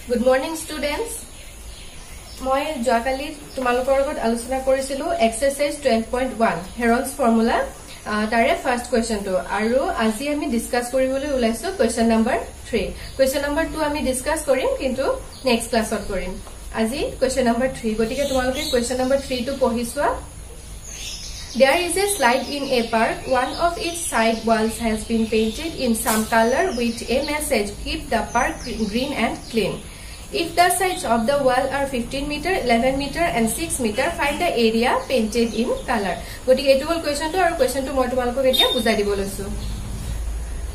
Good morning students. মই যোৱাকালি তোমালোকৰ লগত আলোচনা কৰিছিলো এক্সাৰচাইজ 12.1 হেৰনছ ফৰ্মুলা, তাৰে ফাৰ্ষ্ট কুৱেশ্যনটো, আৰু আজি আমি ডিছকাছ কৰিবলৈ ওলাইছো কুৱেশ্যন নাম্বাৰ 3। কুৱেশ্যন নাম্বাৰ 2 আমি ডিছকাছ কৰিম, কিন্তু নেক্সট ক্লাছত কৰিম। আজি কুৱেশ্যন নাম্বাৰ 3, গতিকে তোমালোকে কুৱেশ্যন নাম্বাৰ 3টো পঢ়ি চোৱা। There is a slide in a park. One of its side walls has been painted in some color with a message, keep the park green and clean. If the sides of the wall are 15 meter, 11 meter and 6 meter, find the area painted in color. গতিকে এইটো হ'ল কুৱেশ্যনটো, আৰু কুৱেশ্যনটো মই তোমালোকক এতিয়া বুজাই দিব লৈছো।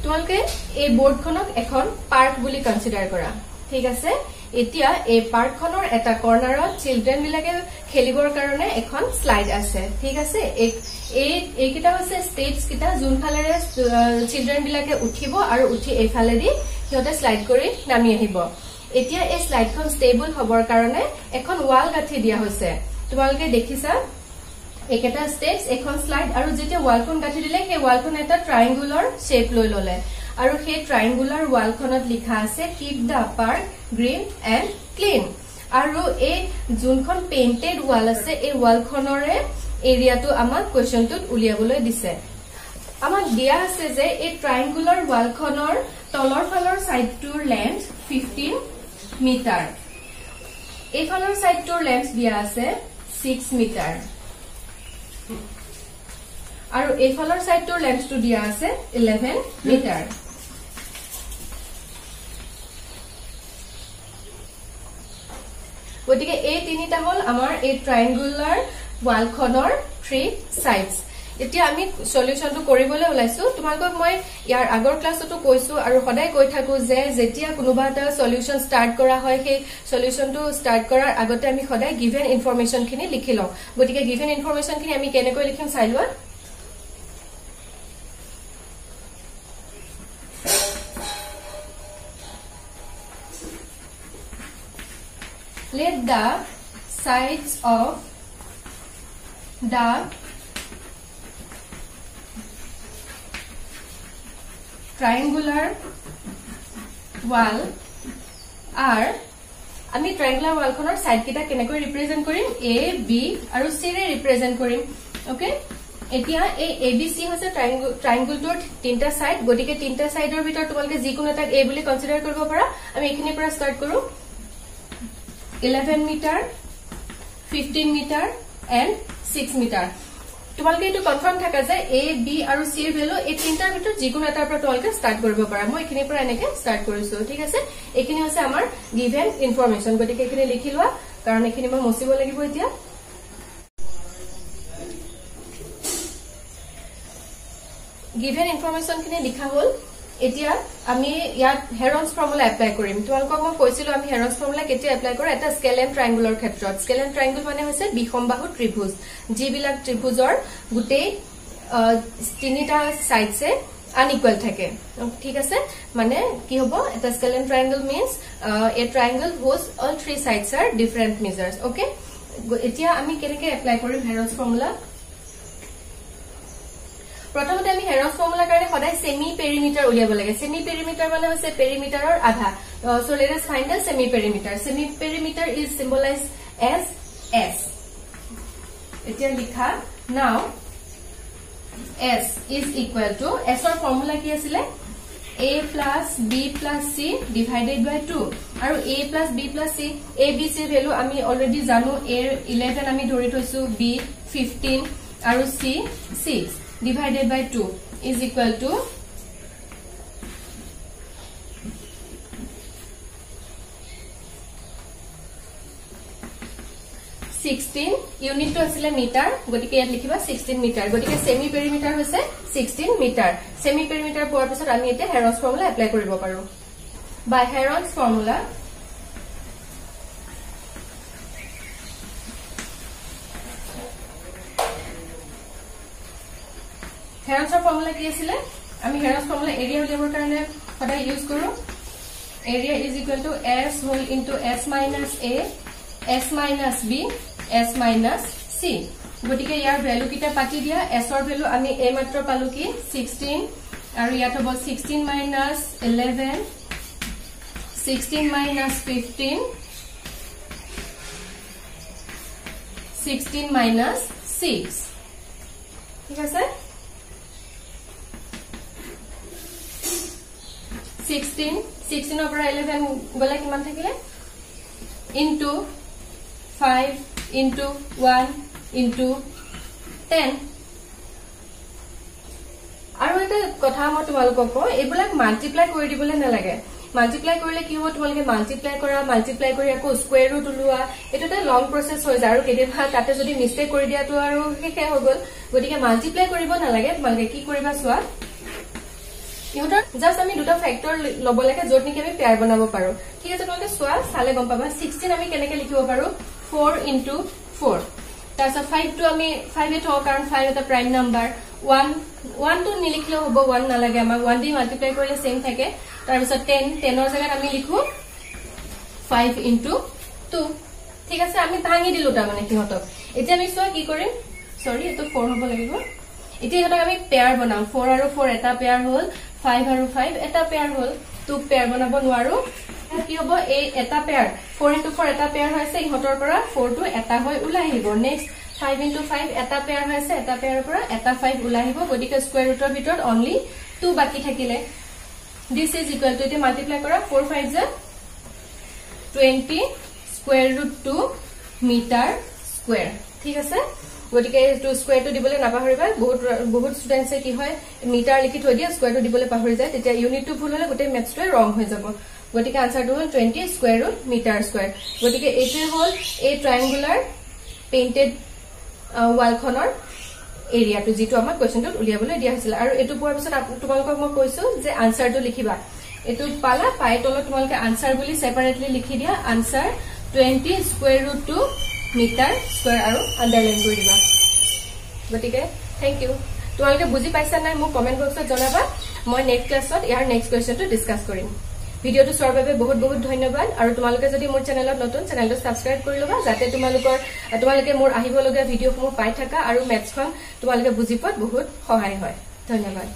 তোমালোকে এই বোৰ্ডখনক এখন পাৰ্ক বুলি কনচিডাৰ কৰা, ঠিক আছে? এতিয়া এই পাৰ্কখনৰ এটা কৰ্ণাৰত চিলড্ৰেন বিলাকে খেলিবৰ কাৰণে এখন শ্লাইড আছে, ঠিক আছে? এইকেইটা হৈছে ষ্টেপছ কেইটা, যোনফালেৰে চিলড্ৰেন বিলাকে উঠিব আৰু উঠি এইফালেদি সিহঁতে শ্লাইড কৰি নামি আহিব। এতিয়া এই শ্লাইডখন ষ্টেবল হবৰ কাৰণে এখন ৱাল গাঁঠি দিয়া হৈছে। তোমালোকে দেখিছা এইকেইটা ষ্টেপছ, এখন শ্লাইড, আৰু যেতিয়া ৱালখন গাঁঠি দিলে সেই ৱালখন এটা ট্ৰাইংগুলাৰ শ্বেপ লৈ ললে, আৰু সেই ট্ৰাইংগুলাৰ ৱালখনত লিখা আছে keep the park green and clean. আৰু এই যোনখন পেইণ্টেড ৱাল আছে, এই ৱালখনৰে এৰিয়াটো আমাক কুৱেশ্যনটোত উলিয়াবলৈ দিছে। আমাক দিয়া আছে যে এই ট্ৰাইংগুলাৰ ৱালখনৰ তলৰ ফালৰ চাইডটোৰ লেন্থ 15 মিটাৰ, এইফালৰ চাইডটোৰ লেন্থ দিয়া আছে 6 মিটাৰ, আৰু এইফালৰ চাইডটোৰ লেন্থটো দিয়া আছে 11 মিটাৰ। গতিকে এই তিনিটা হ'ল আমাৰ এই ট্ৰাইংগুলাৰ ৱালখনৰ 3 চাইডছ। এতিয়া আমি সলিউশনটো কৰিবলৈ ওলাইছো। তোমালোকক মই ইয়াৰ আগৰ ক্লাছতো কৈছো আৰু সদায় কৈ থাকো যে যেতিয়া কোনোবা এটা সলিউশন ষ্টাৰ্ট কৰা হয়, সেই সলিউশনটো ষ্টাৰ্ট কৰাৰ আগতে আমি সদায় গিভেন ইনফৰমেশ্যনখিনি লিখি লওঁ। গতিকে গিভেন ইনফৰমেশ্যনখিনি আমি কেনেকৈ লিখিম চাই লোৱা। Let the sides of the triangular wall are, আমি ট্ৰাইংগুলাৰ ৱালখনৰ সাইড কেইটা কেনেকৈ ৰিপ্ৰেজেন্ট কৰিম? এ, বি আৰু চি ৰে ৰিপ্ৰেজেন্ট কৰিম। ওকে, এতিয়া এই এ বি চি হৈছে ট্ৰাইংগুলটোৰ তিনিটা সাইড, গতিকে তিনিটা সাইডৰ ভিতৰত তোমালোকে যিকোনো এটাক এ বুলি কনচিডাৰ কৰিব পাৰা। আমি এইখিনিৰ পৰা ষ্টাৰ্ট কৰো। 11 মিটাৰ, 15 মিটাৰ এণ্ড 6 মিটাৰ। তোমালোকে এইটো কনফাৰ্ম থাকা যে এ, বি আৰু চিৰ ভেলু এই তিনিটাৰ ভিতৰত যিকোনো এটাৰ পৰা তোমালোকে ষ্টাৰ্ট কৰিব পাৰা। মই এইখিনিৰ পৰা এনেকে ষ্টাৰ্ট কৰিছো, ঠিক আছে? এইখিনি হৈছে আমাৰ গিভেন ইনফৰমেশ্যন, গতিকে এইখিনি লিখি লোৱা, কাৰণ এইখিনি মই মচিব লাগিব। এতিয়া গিভেন ইনফৰমেশ্যনখিনি লিখা হ'ল। এতিয়া আমি ইয়াত হেৰনছ ফৰ্মুলা এপ্লাই কৰিম। তোমালোকক মই কৈছিলো আমি হেৰনছ ফৰ্মুলা কেতিয়া এপ্লাই কৰো, এটা স্কেল এণ্ড ট্ৰাইংগুলৰ ক্ষেত্ৰত। স্কেল এণ্ড ট্ৰাইংগুল মানে হৈছে বিষমবাহু ত্ৰিভুজ, যিবিলাক ত্ৰিভুজৰ গোটেই তিনিটা চাইডছে আনইকুৱেল থাকে, ঠিক আছে? মানে কি হ'ব, এটা scalene triangle means a triangle whose all 3 sides are different measures. Okay, এতিয়া আমি কেনেকে এপ্লাই কৰিম হেৰনছ ফৰ্মুলা? প্ৰথমতে আমি হেৰনছ ফৰ্মুলাৰ কাৰণে সদায় চেমি পেৰিমিটাৰ উলিয়াব লাগে। চেমি পেৰিমিটাৰ মানে হৈছে পেৰিমিটাৰৰ আধা। So let us find the semi perimeter. Semi perimeter is symbolize as S. এতিয়া লিখা, now S is equal to, এছৰ ফৰ্মুলা কি আছিলে? A plus B plus C divided by 2। আৰু A plus B plus C, A B চিৰ value আমি already জানো। এৰ 11 আমি ধৰি থৈছো, বি 15 আৰু C 6 divided by 2 is equal to 16। ইউনিটটো আছিলে মিটাৰ, গতিকে ইয়াত লিখিবা 16 মিটাৰ। গতিকে চেমি পেৰিমিটাৰ হৈছে 16 মিটাৰ। চেমি পেৰিমিটাৰ পোৱাৰ পিছত আমি এতিয়া হেৰনছ ফৰ্মুলা এপ্লাই কৰিব পাৰো। বাই হেৰনছ ফৰ্মুলা, হেৰনছৰ ফৰ্মুলা কি আছিলে? আমি হেৰনছ ফৰ্মুলা এৰিয়া উলিয়াবৰ কাৰণে সদায় ইউজ কৰো। Area is equal to S whole into S minus A, S minus B, S minus C. গতিকে ইয়াৰ ভেলু কেইটা পাতি দিয়া। এছৰ ভেলু আমি এই মাত্ৰ পালো কি 16, আৰু ইয়াত হ'ব 16 minus 11 16 minus 15, 16 minus 6। ঠিক আছে, 16, 16ৰ পৰা 11 গ'লে কিমান থাকিলে? Into 5 into 1 into 10। আৰু এটা কথা মই তোমালোকক কওঁ, এইবিলাক মাল্টিপ্লাই কৰি দিবলৈ নালাগে। মাল্টিপ্লাই কৰিলে কি হ'ব, তোমালোকে মাল্টিপ্লাই কৰা, মাল্টিপ্লাই কৰি আকৌ স্কুৱেৰ ৰুট ওলোৱা, এইটো এটা লং প্ৰচেছ হৈ যায় আৰু কেতিয়াবা তাতে যদি মিষ্টেক কৰি দিয়াটো আৰু শেষে হৈ গ'ল। গতিকে মাল্টিপ্লাই কৰিব নালাগে। তোমালোকে কি কৰিবা চোৱা, ইহঁতৰ জাষ্ট আমি দুটা ফেক্টৰ ল'ব লাগে য'ত নেকি আমি পেয়াৰ বনাব পাৰো। ঠিক আছে, তোমালোকে চোৱা, চালে গম পাবা। 16 আমি কেনেকে লিখিব পাৰো, 4 ইণ্টু 4। তাৰপিছত 5টো আমি 5 থওঁ, কাৰণ 5 এটা প্ৰাইম নাম্বাৰ। 1 1টো নিলিখিলেও হ'ব, 1 নালাগে আমাক, 1 দি মাল্টিপ্লাই কৰিলে ছেম থাকে। তাৰপিছত 10, 10ৰ জেগাত আমি লিখো 5 ইণ্টু 2। ঠিক আছে, আমি ভাঙি দিলো তাৰমানে সিহঁতক। এতিয়া আমি চোৱা কি কৰিম, চৰি এইটো 4 হ'ব লাগিব। এতিয়া ইহঁতক আমি পেয়াৰ বনাম। 4 আৰু 4 এটা পেয়াৰ হ'ল, 5 আৰু 5 এটা পেয়াৰ হ'ল। 2 পেয়াৰ বনাব নোৱাৰো। কি হ'ব, এই এটা পেয়াৰ 4 ইণ্টু 4 এটা পেয়াৰ হৈছে, ইহঁতৰ পৰা 4টো এটা হৈ ওলাই আহিব। নেক্সট 5 ইণ্টু 5 এটা পেয়াৰ হৈছে, এটা পেয়াৰৰ পৰা এটা 5 ওলাই আহিব। গতিকে স্কুৱেৰ ৰুটৰ ভিতৰত অনলি 2 বাকী থাকিলে। This is equal to, এতিয়া মাল্টিপ্লাই কৰা, 4 5 জা 20 স্কুৱেৰ ৰুট 2 মিটাৰ স্কুৱেৰ। ঠিক আছে, গতিকে এইটো স্কুৱেৰটো দিবলৈ নাপাহৰিবা। বহুত বহুত ষ্টুডেণ্টছে কি হয়, মিটাৰ লিখি থৈ দিয়ে, স্কুৱেৰটো দিবলৈ পাহৰি যায়, তেতিয়া ইউনিটটো ভুল হলে গোটেই মেথছটোৱে ৰং হৈ যাব। গতিকে আনচাৰটো হ'ল 20 স্কুৱেৰ ৰুট মিটাৰ স্কুৱেৰ। গতিকে এইটোৱে হ'ল এই ট্ৰাইংগুলাৰ পেইণ্টেড ৱালখনৰ এৰিয়াটো, যিটো আমাক কুৱেশ্যনটোত উলিয়াবলৈ দিয়া হৈছিল। আৰু এইটো পোৱাৰ পিছত তোমালোকক মই কৈছো যে আনচাৰটো লিখিবা। এইটো পালা, পাই তলত তোমালোকে আনচাৰ বুলি ছেপাৰেটলি লিখি দিয়া, answer 20 square root 2 metre square, আৰু আণ্ডাৰলাইন কৰি দিবা। গতিকে thank U. তোমালোকে বুজি পাইছা নাই মোক কমেণ্ট বক্সত জনাবা। মই নেক্সট ক্লাছত ইয়াৰ নেক্সট কুৱেশ্যনটো ডিছকাছ কৰিম। ভিডিঅ'টো চোৱাৰ বাবে বহুত বহুত ধন্যবাদ। আৰু তোমালোকে যদি মোৰ চেনেলত নতুন, চেনেলটো ছাবস্ক্ৰাইব কৰি ল'বা, যাতে তোমালোকে মোৰ আহিবলগীয়া ভিডিঅ'সমূহ পাই থাকা আৰু মেথছখন তোমালোকে বুজি পোৱাত বহুত সহায় হয়। ধন্যবাদ।